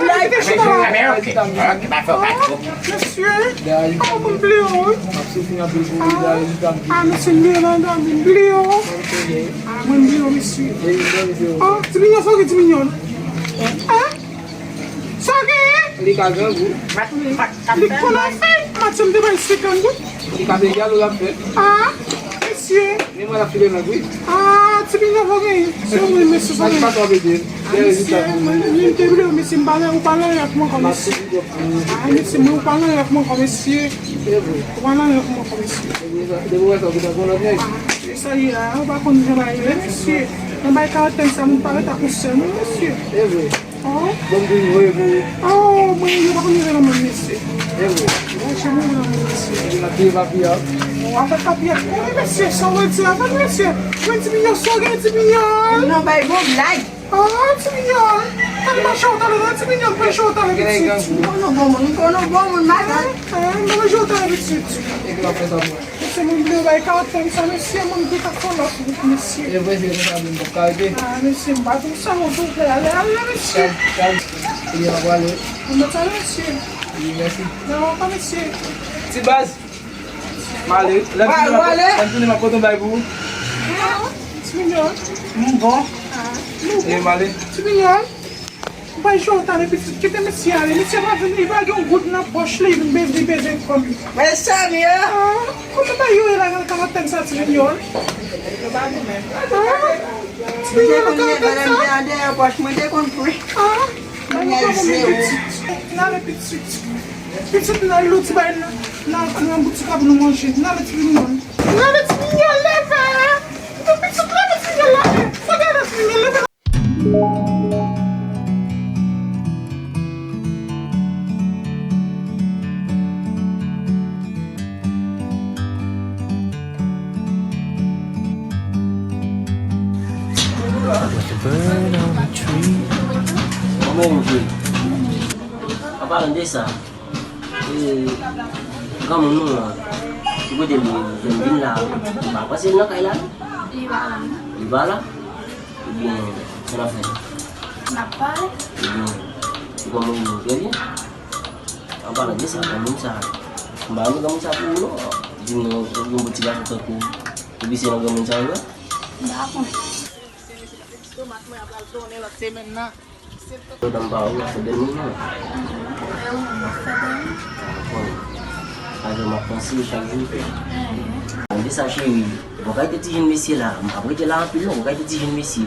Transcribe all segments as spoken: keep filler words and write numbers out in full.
blag. Mesye, ah, mwen bliye w, wi. Ah, mesye, m bliye w, mwen bliye w. Ah, mwen bliye w, mesye. Ah, ti minyòn, sa w gen, ti minyòn? Ah? Sa w genyen? Li ka grangou. Li konn afè. Matyè m te bay senkant goud. Li ka fè gyalo l ap fè. Ah, mesye. Men mwen ap file lang wi. Ah, ti minyòn, sa w genyen? Se mwen, mesye, sa w genyen? Mesye, mwen, mwen te bliye w, mesye, m pa nan, ou pa nan rèv mwen ankò, mesye. Ah, mesye, mwen, ou pa nan rèv mwen ankò, mesye. Ou pa nan rèv mwen ankò, mesye. Depi w wè sa, ou gentan gon lòt nèg. Ah, se sa ye a, ou pa konn jan bagay yo ye, mesye. Nan bay karantèn sa, moun pa ret ak yon sèl moun, mesye. Oh. Bon, m te voye pou ou. Oh, mwen, yo pa konn rive nan mwen, mesye. Yo pa janm rive nan mwen, mesye. Epi n ap peye papiye a. W ap fè papiye a. Wi, mesye, sa w di a, mesye. Jwenn ti minyòn, sa w gen, ti minyòn? Non, bay bon blag. Ah, ti minyòn. Al mache w talè, non, ti minyòn, mache w talè, pitit. M konn ou bon moun, m konn ou bon moun, matant. Ah, ah, mache w talè, pitit. Epi w ap fè sa pou mwen. Mesye, mwen bliye bay karantèn sa, mesye, mwen te ka fè lòt wout, mesye. E vre, se konsa menm, m p ap ka rete. Ah, mesye, m pa di w sa, mwen tou vle ale, ale, mesye. Chal, chal. Ebyen, m ap ale. Mwen mèt ale, mesye. Wi, mèsi. Nan, pa, mesye. Ti baz. M ale. Lè m tounen, m ap, lè m tounen, m ap pote yon bagay pou ou. Ah, ti minyòn. M bon. Ah, nou bon. E m ale. Ti minyòn. Ou pa jwe antan de pitit, kite mesye ale. Mesye pa vin, li pa gen yon goud nan pòch li, li vin bezwen, li bezwen kòb li. Mezanmi, ah! Ah, kòman bagay yo ye la nan karantèn sa, ti minyòn? Yo pa goumen. Ah, ti minyòn nan karantèn sa? Mwen te konn leve lè m te andeyò pòch, mwen te konn pran. Ah, bagay yo pa bon, pitit. N ale, pitit. Pitit, n al loti bay nan, nan, nan boutik la pou nou manje. N ale, ti minyòn. N ale, ti minyòn, leve! Pitit, leve, ti minyòn, leve! Fò gade, ti minyòn, leve! Kòman w ye? An palan de sa, e, granmoun nou an, ki kote l ye? Vin, vin la, m pa panse l nan kay la, non. Li pa la, non. Li pa la? Ebyen, sa n ap fè? N ap pale. Ebyen, ou konn moun yo trè byen. An palan de sa, granmoun sa, m pa renmen granmoun sa pou ou non. Di m non, yon bon ti gason tankou ou, ou pise nan granmoun sa yo, wi. M pa konn. Yo dan m pa ou, se bèl moun non. Bon, pa jan m ap panse chak jou. An de sa, cheri, bon kalite ti jenn mesye la, m p ap rete la anpil non, bon kalite ti jenn mesye.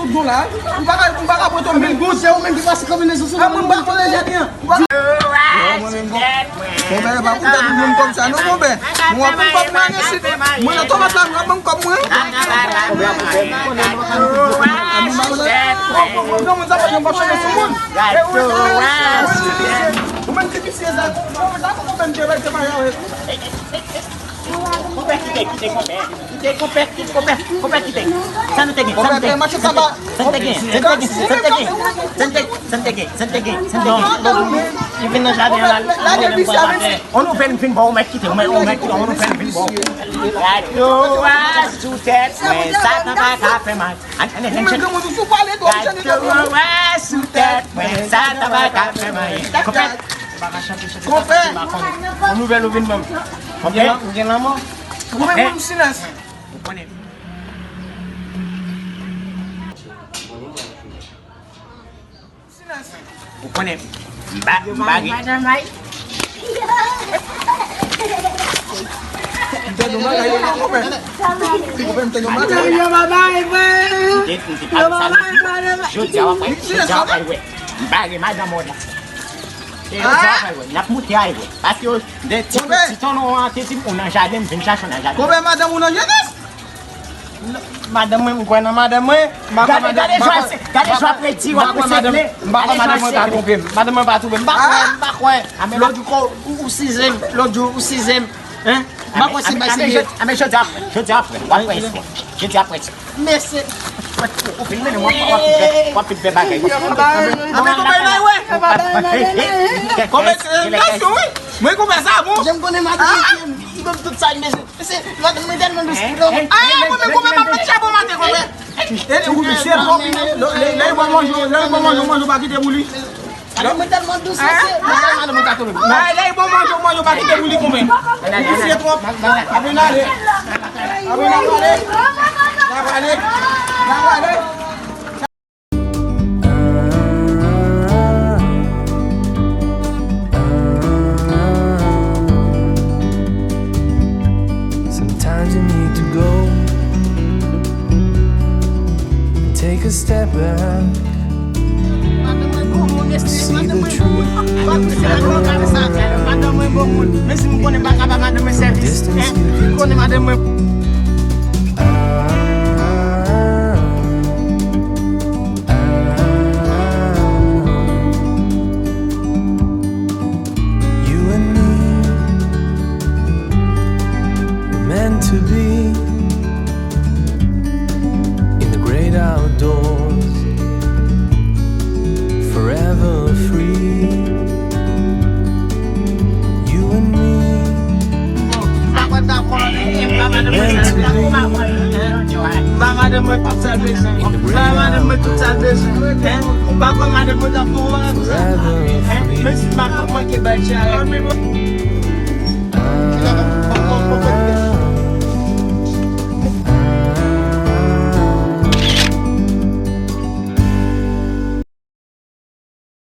tout don la. M pa ka, m pa ka pote yon mil goud. Se ou menm ki pase konbinezon sou mwen. Mwen pa konnen jan li an. Bon, men, pa pou tèt moun kòm sa, non, bon, ben. Mwen ap pran kòb mwen, isit. Mwen nan tomat la, mwen ap pran kòb mwen. Non, moun sa pa janm ap chanje sou moun. E ou, ou menm ki visye sa. Ou menm ki visye sa. Kite konpè, kite konpè, kite konpè, konpè kite. Sa nou te gen, sa nou te gen, sa nou te gen, sa nou te gen, sa nou te gen, sa nou te gen, sa nou te gen, sa nou te gen. Li vin nan jaden an la, li vin nan jaden. On nou fè n fin ba w mèt kite, on nou fè n fin ba w. Gade w a sou tèt mwen, Satan pa ka fè mal. An, an, an, an, gade w a sou tèt mwen, Satan pa ka fè m anyen. Konpè. Konpè. On nouvèl ou vin ban m. Konpè. M gen lanmò. Ou konnen mwen silans. Ou konnen. Ou konnen, m pa, m pa gen. M tande yon bagay, non, konpè. Konpè, m tande yon bagay. Yo, babay, frè. M te, m te pale sa lòt jou. Jodi a w ap wè, jodi a w ap wè. M pa gen madanm mòd la. E jodi a w ap wè, n ap moute a wè. Paske de ti, ti tonton an te di m ou nan jaden, m vin chache w nan jaden. Konpè, madanm ou nan jaden? Madanm mwen, m kwè nan madanm mwen. M pa kwè madanm, gade, gade jan w ap redi, w ap resegle. M pa kwè madanm mwen ta twonpe m. Madanm mwen pa twonpe m. M pa kwè, m pa kwè. Lòt jou, ou, ou size m. Lòt jou, ou size m. Hein? M pa kwè se bay serye. Ame jodi ap, jodi ap, w ap kwè espwa. Jodi ap, mesye. Ou fin mennen w ap, w ap fin fè, w ap fin fè bagay. Ame konpè, bay wè. Konpè, se relasyon, wi. Mwen konpè sa, bon. Jan m konnen madanm mwen, li ban m tout sa, mesye. Mesye, madanm mwen tèlman dous. Ah, mwen menm konpè, m ap met chapo maten, konpè. E ou mesye twòp, lè, lè, lè l ba w manje, lè l ba w manje, w manje, w pa kite pou li. Madanm mwen tèlman dous, mesye. Madanm mwen ka twonpe m. Lè, lè l ba w manje, w manje, w pa kite pou li, konpè. Mesye twòp. Ape n ale. Ape n ap pale. N ap pale. N ap pale. Sometimes you need to go and take a step back. See the truth. Madanm mwen bon moun. Men si m konnen m pa ka ba madanm mwen sèvis. Distance you can konnen madanm mwen. You and me were meant to be in the great outdoors, forever free. You and me. Ba madanm mwen tout sèvis. Ba madanm mwen tout sa l bezwen. Hein? Ba madanm mwen tout sa l bezwen. Hein? Men si m pa manke bay ti a.